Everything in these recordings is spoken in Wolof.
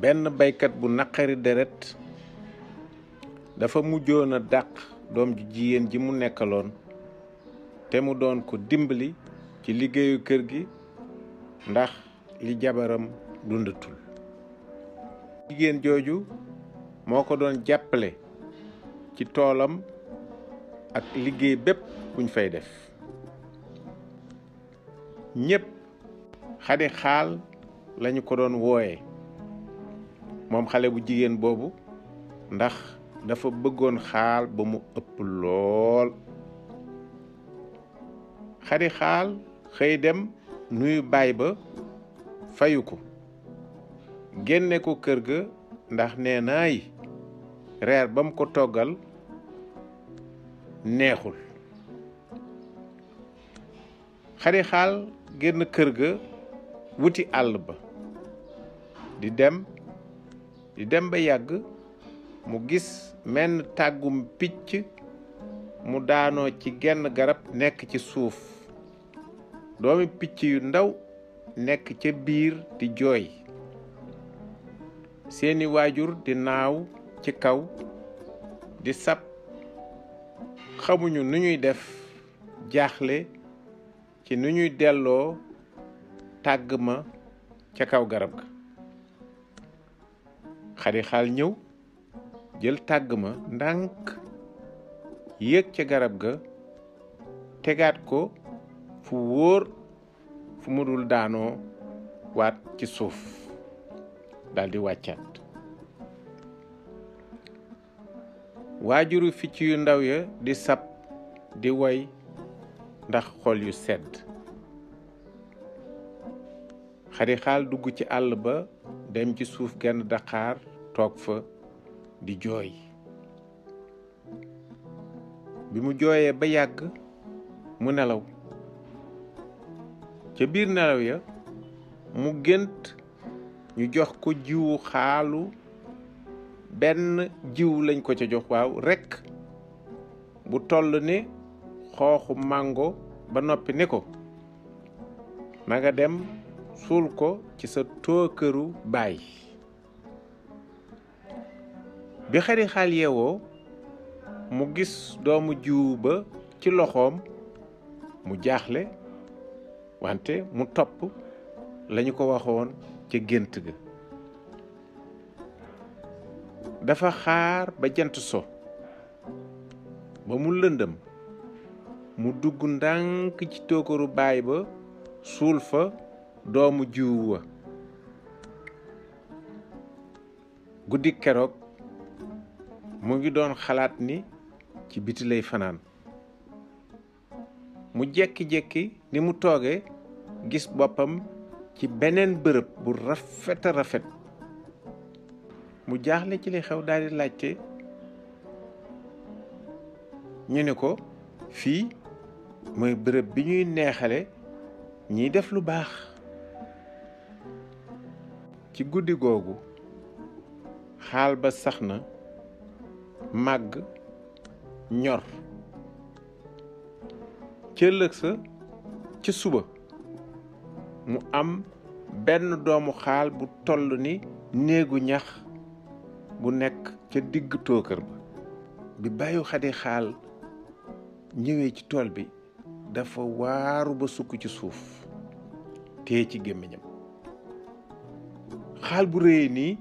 benn baykat bu naqari deret dafa mujjoon a dàq doom ju jigéen ji mu nekkaloon te mu doon ko dimbali ci liggéeyu kër gi ndax li jabaram dundatul. jigéen jooju moo ko doon jàppale ci toolam ak liggéey bépp buñ fay def. ñépp Xadi Xaal lañu ko doon wooye moom xale bu jigéen boobu ndax dafa bëggoon xaal ba mu ëpp lool. Xadi Xaal xëy dem nuyu baay ba fayu ko génne ko kër ga ndax nee naay reer ba mu ko toggal neexul. Xadi Xaal génn kër ga wuti àll ba di dem ba yàgg mu gis menn tàggum picc mu daanoo ci genn garab nekk ci suuf. doomi picc yu ndaw nekk ca biir di jooy. seeni waajur di naaw ci kaw di sab xamuñu nu ñuy def jaaxle ci nu ñuy delloo tàgg ma ca kaw garab ga. Xadi Xaal ñëw jël tàgg ma ndànk yéeg ca garab ga tegaat ko fu wóor fu mu dul daanoo waat ci suuf daldi wàccaat. waajuru picc yu ndaw ya di sab di woy ndax xol yu sedd. Xadi Xaal dugg ci àll ba dem ci suuf genn daqaar toog fa di jooy. bi mu jooyee ba yàgg mu nelaw. ca biir nelaw ya mu gént ñu jox ko jiwu xaalu. benn jiw lañ ko ca jox waaw rekk bu toll ni xooxu màngo ba noppi ne ko na nga dem suul ko ci sa tookëru baay. bi Xadi Xaal yeewoo mu gis doomu jiw ba ci loxoom mu jaaxle wante mu topp lañu ko waxoon ca gént ga. dafa xaar ba jant so ba mu lëndëm mu dugg ndànk ci tookëru baay ba suul fa doomu jiw wa. guddi keroog mu ngi doon xalaat ni ci biti lay fanaan. mu jekki-jekki ni mu tooge gis boppam ci beneen bërëb bu rafet a rafet. mu jaaxle ci li xew daldi laajte ñu ne ko fii mooy bërëb bi ñuy neexale ñiy def lu baax. ci guddi googu xaal ba sax na màgg ñor. ca ëllëg sa ca suba mu am benn doomu xaal bu toll ni néegu ñax bu nekk ca digg tookër ba. bi bàyyu Xadi Xaal ñëwee ci tool bi dafa waaru ba sukk ci suuf téye ci gémmiñam. xaal bu rëy nii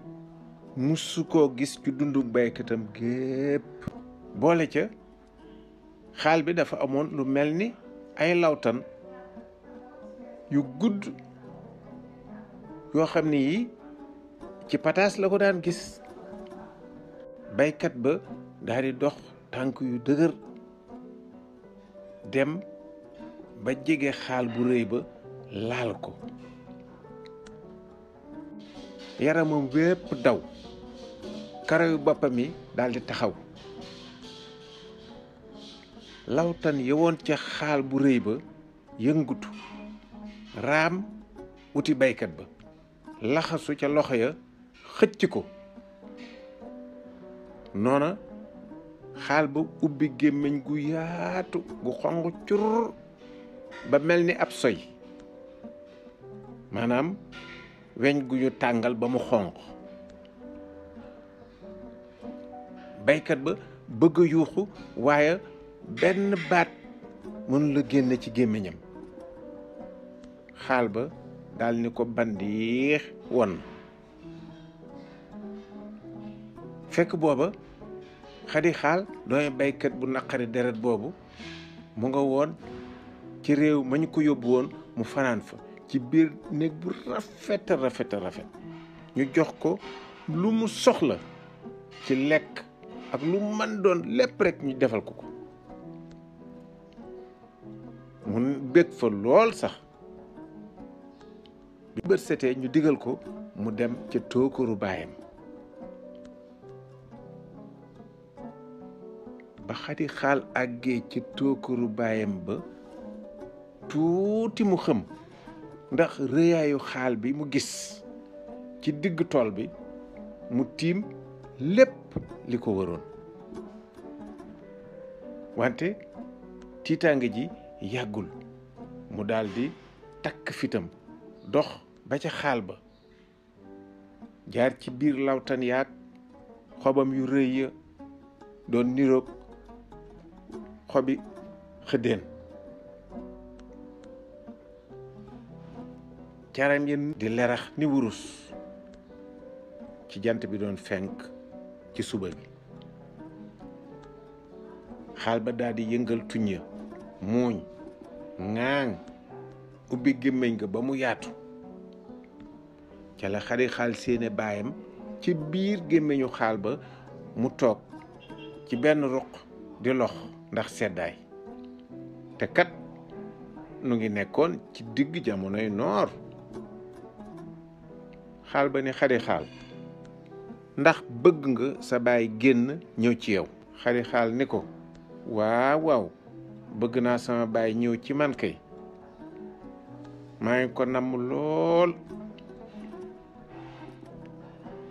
musu koo gis ci dundu baykatam gépp. boole ca xaal bi dafa amoon lu mel ni ay lawtan yu gudd yoo xam ni yi ci pataas la ko daan gis. baykat ba daal di dox tànk yu dëgër dem ba jege xaal bu rëy ba laal ko. yaramam wépp daw karaw boppam yi daal di taxaw. lawtan yewoon ca xaal bu rëy ba yëngutu raam wuti baykat ba laxasu ca loxo ya xëcc ko. noona xaal ba ubbi gémmiñ gu yaatu gu xonq cur ba mel ni ab soy maanaam weñ gu ñu tàngal ba mu xonq baykat ba bëgg a yuuxu waaye benn baat mënu la génne ci gémmiñam. xaal ba daal ni ko bandiix won. fekk booba Xadi Xaal dooy baykat bu naqari deret boobu mu nga woon ci réew ma ñu ko yóbbu woon mu fanaan fa ci biir néeg bu rafet rafet ñu jox ko lu mu soxla ci lekk ak lu man doon lépp rek ñu defal ko mu bég fa lool sax. bi bët setee ñu digal ko mu dem ca tookaru baayam. ba Xadi Xaal àggee ci tookaru baayam ba tuuti mu xëm ndax rëyaayu xaal bi mu gis ci digg tool bi mu tiim lépp li ko waroon. wante tiitaange ji yàggul mu daldi takk fitam dox ba ca xaal ba jaar ci biir lawtan yaag xobam yu rëy ya doon niroog xobi xëddeen. caram yi di lerax ni wurus ci jant bi doon fenk ci suba bi. xaal ba daal di yëngal tuñ ya muuñ ŋaaŋ ubbi gémmiñ ga ba mu yaatu. ca la Xadi Xaal séene baayam ci biir gémmiñu xaal ba mu toog ci benn ruq di lox ndax seddaay. te kat nu ngi nekkoon ci digg jamonoy noor. xaal ba ni Xadi Xaal ndax bëgg nga sa baay génn ñëw ci yow. Xadi Xaal ni ko waaw bëgg naa sama baay ñëw ci man kay maa ngi ko namm lool.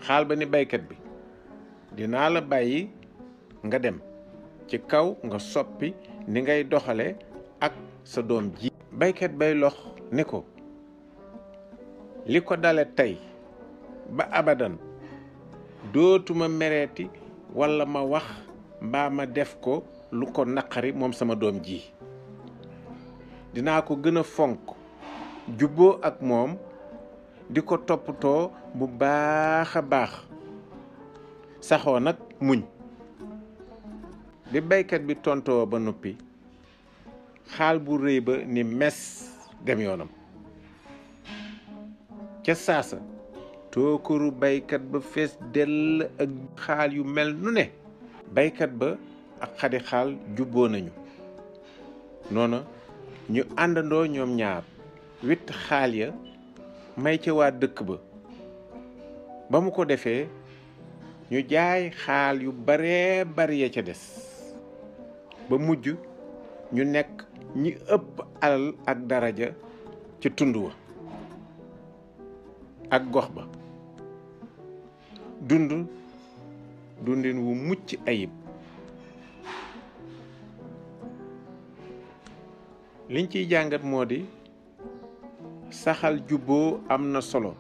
xaal ba ni baykat bi dinaa la bàyyi nga dem ci kaw nga soppi ni ngay doxale ak sa doom ji. baykat bay lox ni ko li ko dale tey ba abadan dootuma mereeti walla ma wax mbaa ma def ko lu ko naqari moom sama doom ji. dinaa ko gën a fonk jubboo ak moom di ko toppatoo bu baax a baax saxoo nag muñ. bi baykat bi tontoo ba noppi xaal bu rëy ba ni mes dem yoonam. ca saasa tookaru baykat ba fees dell ak xaal yu mel nu ne. baykat ba ak Xadi Xaal jubboo nañu. noona ñu àndandoo ñoom ñaar witt xaal ya may ca waa dëkk ba mu ko defee ñu jaay xaal yu baree bari ya ca des ba mujj ñu nekk ñi ëpp alal ak daraja ci tund wa ak gox ba. dundin wu mucc ayib. liñ ciy jàngat moo di saxal jubboo am na solo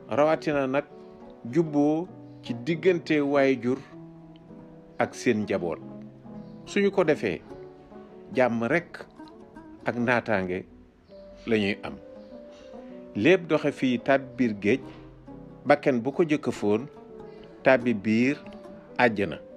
rawatina nag jubboo ci diggante waayjur ak seen njaboot. suñu ko defee jàmm rekk ak naataange lañuy am. lépp doxe fii tàbbi biir géej bakken bu ko jëkk foon tàbbi biir àjjana.